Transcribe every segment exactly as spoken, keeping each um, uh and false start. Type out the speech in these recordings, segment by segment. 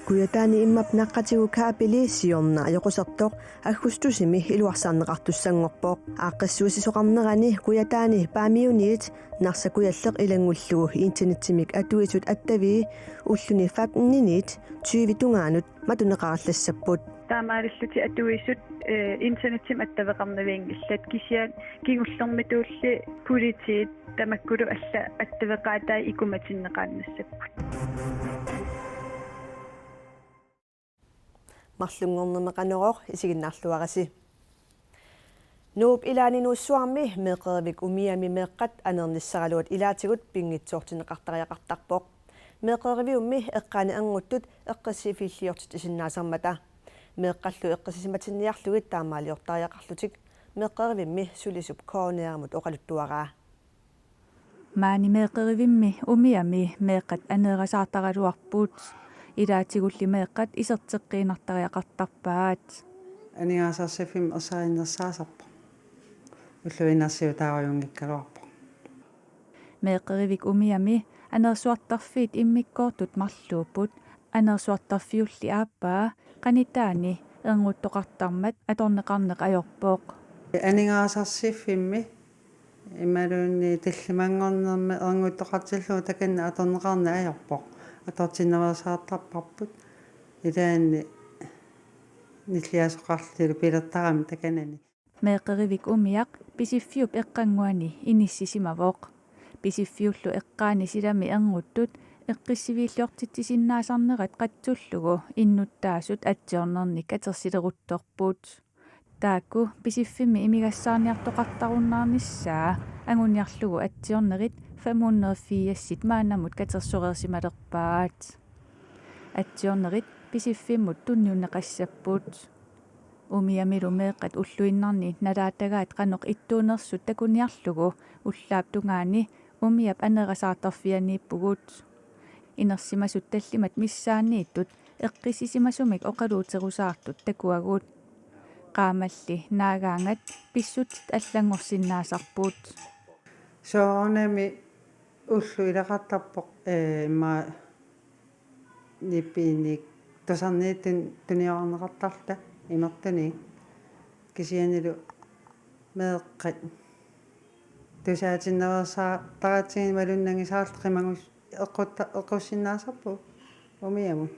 Kujataani immap naqqatigut kabeli siorna ajoqusertoq aggustusimi iluarsaarneqartussanngorpoq. Aaqqissuussisoqarnerani Kujataani Paamiuniit Narsaq Kujalleq ilanngullugu internettimik atuisut attavii ulluni femteniniit tyve tungaanut matuneqarallassapput. Taamaalillutik atuisut, eh, internettimik attaveqarnavianngillat, kisianni kingullermituulli politiit tamakkulu allat attaveqaatai ikumatinneqaannassapput. Marlunngornermi Qanorooq isiginnaarluarisi. Nuup ilaani Nuussuarmi meeqqerivik umiami meeqqat anernissaraluat ilaatigut pinngitsoortinneqartariaqartarpoq. Meeqqeriviummi eqqaani ernguttut eqqissiviilliortitsisinnaasarmata. Meeqqallu eqqissisimatinniarlugit taamaaliortariaqarlutik meeqqerivimmi sulisup K N R-imut oqaluttuaraa. Maani meeqqerivimmi umiami meeqqat aneerasaartaraluarput. Ilaatigulli meeqqat iserteqqiinnartariaqartarpaat. Aningaasarsiffimmi ersarinnersaasarpoq. Ulluinnarsiutaarujunngikkaluarpoq. Meeqqerivik umiami anersuartarfiit immikkoortut marluupput. Anersuartarfiulli aappaa qanitaani ernguttoqartarmat atorneqarneq ajorpoq. Aningaasarsiffimmi imaluunniit tallimanngornermi ernguttoqartillugu takanna atorneqarneq ajorpoq. Atortinnaveersaartarparput. Ilaanni nilliasoqarlutilu pilertarami takanani. Meeqqerivik umiaq Pisiffiup eqqannguani inissisimavoq. Pisiffiullu eqqaani silami ernguttut eqqissiviilliortitsisinnaasarnerat qatsullugu innuttaasut atsiornernik katersileruttorput. Taakku Pisiffimmi imigassaarniartoqartarunnaarnissaa anguniarlugu atsiornerit fem hundrede firsit maannamut katersoreersimalerpaat. Atsiornerit Pisiffimmut tunniunneqassapput. Umiamilu meeqqat ulluinnarni nalaatagaat qanoq ittuunersut takuniarlugu ullaap tungaani umiap aneerasaartarfianiippugut. Inersimasut tallimat missaanniittut eqqissisimasumik oqaluuterusaartut takuagut. Qaammalli naagaangat pissutsit allanngorsinnaasarput. Soorunami ulloq ilaqartarpoq, eh, immaqa nipiinik tusarniittut tuniorarneqartarluta imertunik, kisiannilu meeqqat tusaatinnaveersaartaratsigu malunnanngisaarluta qimagus-, eqqutta-, eqqussinnaasarpugut umiamut.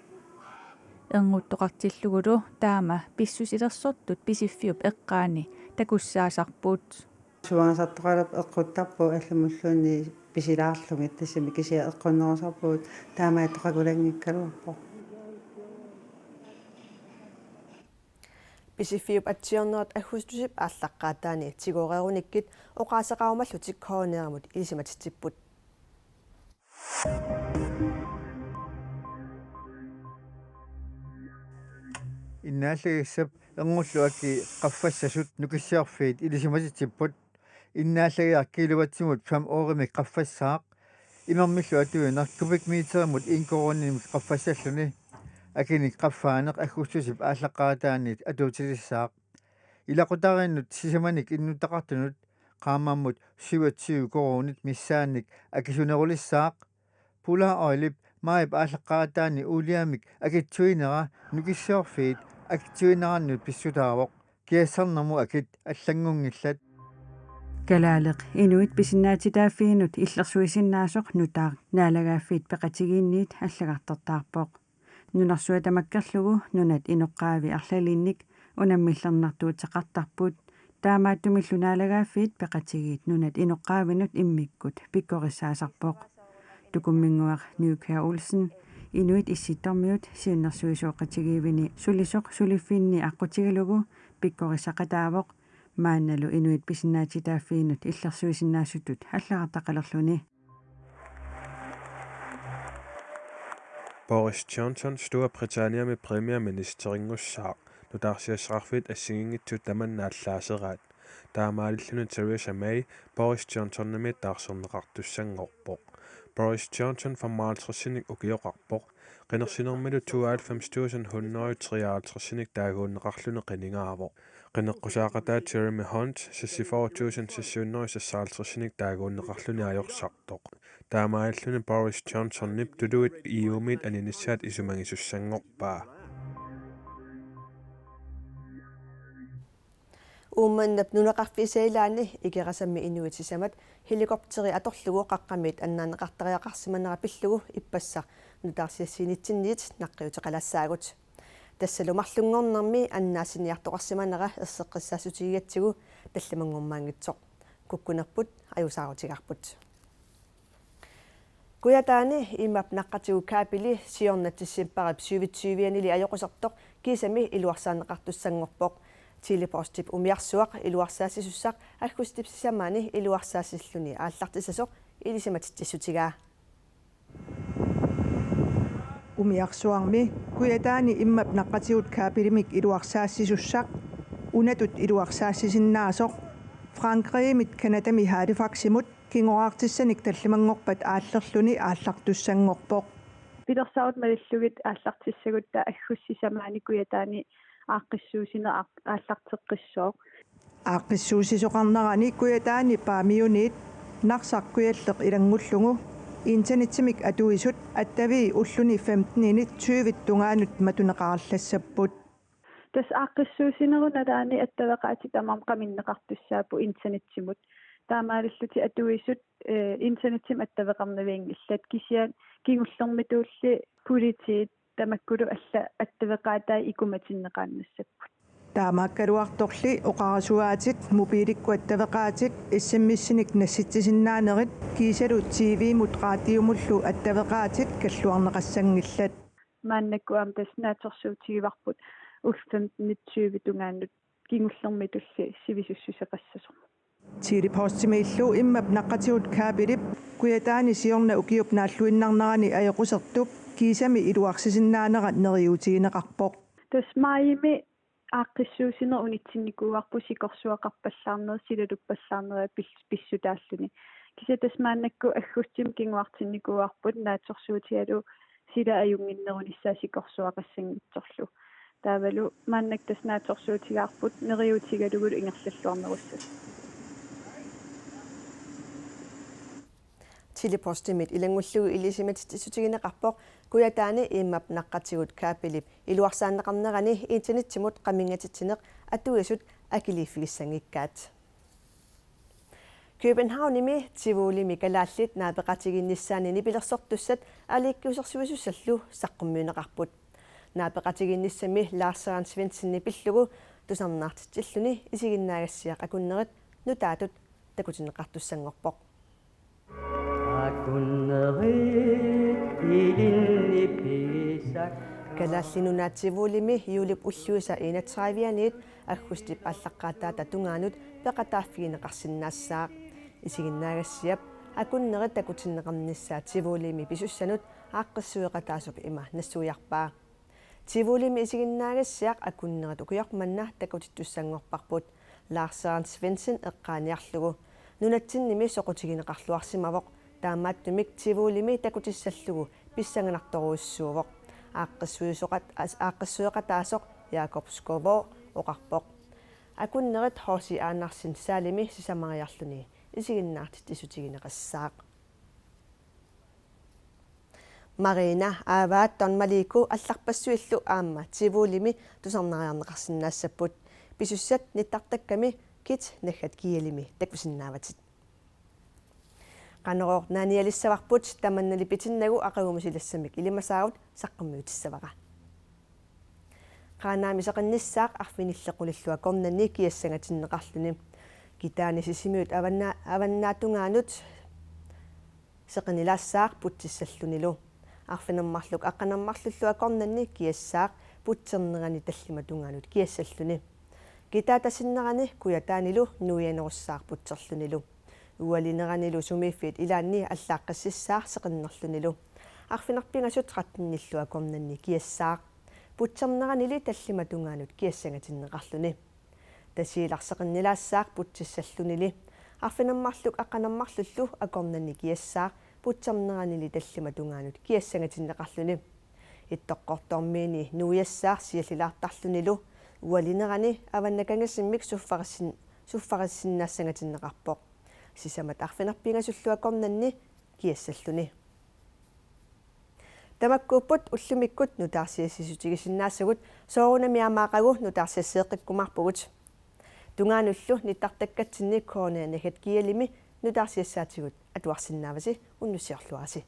Ernguttoqartillugulu taama pissusilersortut Pisiffiup eqqaani takussaasarput. Suaasartoqalerput eqquttarpugut allamulluunniit pisilaarlugit, tassami kisianni eqqunnerusarpugut taamaattoqakulanngikkaluarpoq. Pisiffiup atsiornerat aggustusip aallaqqaataani tigoreerunikkit oqaaseqarumallutik K N R-imut ilisimatitsipput. Innaallagissap erngullu akii qaffassasut Nukissiorfiit ilisimatitsipput. Innaallagiaq kilowattimiit fem ørimik qaffassaaq. Imermillu atuineq kubikmeterimut en koruunimik qaffassalluni. Akinik qaffaaneq aggustusip aallaqqaataaniit atuutilissaaq. Ilaqutariinnut sisamanik innuttaqartunut qaammammut syvogtyve koruunit missaannik akisunerulissaaq. Polar Oilip maajip aallaqqaataani uuliamik akitsuinera Nukissiorfiit akitsuinerannut pissutaavoq. Kiassarnermut akit allanngunngillat. Kalaaleq inuit pisinnaatitaaffiinut illersuisinnaasoq nutaaq Naalagaaffiit Peqatigiinniit allagartartaarpoq. Nunarsuaq tamakkerlugu nunat inoqqaavi arlalinnik unammillernartuuteqartarput. Taamaattumillu Naalagaaffiit Peqatigiit nunat inoqqaavinut immikkut pikkorissaasarpoq. Tukumminnguaq Nuukkiaq Olsen, Inuit Issittormiut siunnersuisoqatigiivini sulisoq suliffinni aqqutigalugu pikkorissaqataavoq, maannalu inuit pisinnaatitaaffiinut illersuisinnaasutut allagartaqalerluni. Boris Johnson, Storbritanniami premierministerinngussaaq, nutaarsiassaqarfiit assigiinngitsut tamanna allaaseraat. Taamaalilluni Theresa May Boris Johnsonimit taarserneqartussanngorpoq. Boris Johnson femoghalvtredsinik ukioqarpoq. Qinersinermilu tooghalvfems tusind hundrede treoghalvtredsinik taaguunneqarluni qinigaavoq. Qineqqusaaqataa Jeremy Hunt seksogfyrre tusind seks hundrede seksoghalvtredsinik taaguunneqarluni ajorsartoq. Taamaalilluni Boris Johnsonip tuluit E U-miit aninissaat isumagisussanngorpaa. Uummannap nunaqarfiisa ilaani Ikerasammi inuit sisamat helikopteri atorlugu qaqqamiit annaanneqartariaqarsimanera pillugu ippassaq nutaarsiassiinitsinniit naqqiuteqalassaagut. Tassalu marlunngornermi annaassiniartoqarsimanera erseqqissaatigigatsigu tallimanngormaanngitsoq. Kukkunerput ajuusaarutigaarput. Kujataani immap naqqatigut kabeli siorna decembarip syvogtyve-anili ajoqusertoq kiisami iluarsaanneqartussanngorpoq. Tele-Postip umiarsuaq iluarsaassisussaq aggustip sisamaani iluarsaassilluni aallartissasoq ilisimatitsissutigaa. Umiarsuarmi Kujataani immap naqqatigut kabelimik iluarsaassisussaq unatut iluarsaassisinnaasoq Frankrigimit Canadami Halifaximut kingoraartissanik tallimanngorpat aallerluni aallartussanngorpoq. Pilersaarut malillugit aallartissagutta aggustip sisamaani Kujataani aaqqissuussineq aaq-, aallarteqqissooq. Aaqqissuussisoqarnerani Kujataani Paamiuniit Narsaq Kujalleq ilanngullugu internettimik atuisut attavii ulluni femten-init tyve tungaanut matuneqarallassapput. Tassa aaqqissuussinerup nalaani attaveqaatit tamarmik qaminneqartussaapput internettimut. Taamaalillutik atuisut, eh, internettimik attaveqarnavianngillat, kisianni kingullermituulli politiit tamakkulu allat attaveqaatai ikumatinneqaannassapput. Taamaakkaluartorli oqarasuaatit, mobiilikkut attaveqaatit, S M S-inik nassitsisinnaanerit kiisalu T V-mut radiumullu attaveqaatit kalluarneqassanngillat. Maannakkut aamma tassa naatsorsuutigivarput ulluni femten-ip tyve tungaanut kingullermitulli sivisussuseqassasoq. Tele-Postimiillu immap naqqatigut kabelip Kujataani siorna ukiup naalluinnarnerani ajoqusertup kiisami iluarsisinnaanera neriuutigineqarpoq. Tassa maajimi aaqqissuussineq unitsinnikuuarput sikorsuaqarpallaarnerit silaluppallaarnerit pis-, pissutaalluni. Kisianni tassa maannakkut aggustimi kinguartinnikuuarput naatsorsuutigalugu sila ajunnginnerunissaa sikorsuaqassanngitsorlu. Taavalu maannakkut tassa naatsorsuutigaarput neriuutigalugulu ingerlalluarnerussasut. Tele-Postimit ilanngullugu ilisimatitsissutigineqarpoq Kujataani immap naqqatigut kabelip iluarsaanneqarnerani internettimut qaminngatitsineq atuisut akiliiffigissanngikkaat. Københavnimi Tivolimi kalaallit naapeqatigiinnissaanni nipilersortussat aliikkusersuisussallu saqqummiunneqarput. Naapeqatigiinnissami Lars Søren Svendsenip pillugu tusarnaartitsilluni isiginnaagassiaq akunnerit nutaatut takutinneqartussanngorpoq. Akunnerit ilinni pisak. Kalaallit Nunaat Tivolimi juulip ulluisa enogtredive-aniit aggustip aallaqqaataata tungaanut peqataaffigineqarsinnaassaaq. Isiginnaagassiap akunnerit takutinneqarnissaa Tivolimi pisussanut aaqqissueqataasup ima nassuiarpaa. Tivolimi isiginnaagassiaq akunnerit ukioq manna takutittussanngorparput, Lars Søren Svendsen eqqaaniarlugu. Nunatsinnimi soqutigineqarluarsimavoq, taamaattumik Tivolimi takutissallugu pissanganartorujussuuvoq, aaqqissuisoqat-, as-, aaqqissueqataasoq Jakob Skovgaard oqarpoq. Akunnerit H C Andersen Saalimi sisamariarluni isiginnaartitsissutigineqassaaq. Marina, Aavaat Don Maliku allarpassuillu aamma Tivolimi tusarnaariarneqarsinnaassapput. Pisussat nittartakkami Kit naggat G L-imi takusinnaavatit. Qanorooq naanialissavarput, tamannali pitinnagu aqagumut silassamik ilimasaarut, saqqummiutissavara. Qaanaami seqinnissaaq arfinillit qulilluat akornanni kiassangatinneqarluni. Kitaani Sisimiut avanna-, avannaatungaanut seqinnilaassaaq putsissallunilu. Arfineq-marluk aqqaneq-marlullu akornanni kiassaaq putsernerani tallimat tungaanut kiassalluni. Kitaata sinnerani Kujataanilu nuianerussaaq putserlunilu. Ualineranilu sumiiffiit ilaanni allaaqqississaaq seqinnerlunilu. Arfineq-pingasut tretten-illu akornanni kiassaaq. Putserneranili tallimat tungaanut kiassangatinneqarluni. Tasiilaq seqinnilaassaaq putsissallunili. Arfineq-marluk aqqaneq-marlullu akornanni kiassaaq putserneranili tallimat tungaanut kiassangatinneqarluni. Ittoqqortoormiini nuiassaaq siallilaartarlunilu. Ualinerani Avannakangasumik suffarissin-, suffarissinnaassangatinneqarpoq. Sisamat arfineq-pingasullu akornanni kiassalluni. Tamakkuupput ullumikkut nutaarsiassissutigisinnaassagut, soorunami aamma aqagu nutaarsiasseeqqikkumaarpugut. Tungaanullu nittartakkatsinni K N N-imi nutaarsiassaatigut atuarsinnaavasi, unnussiorluarisi.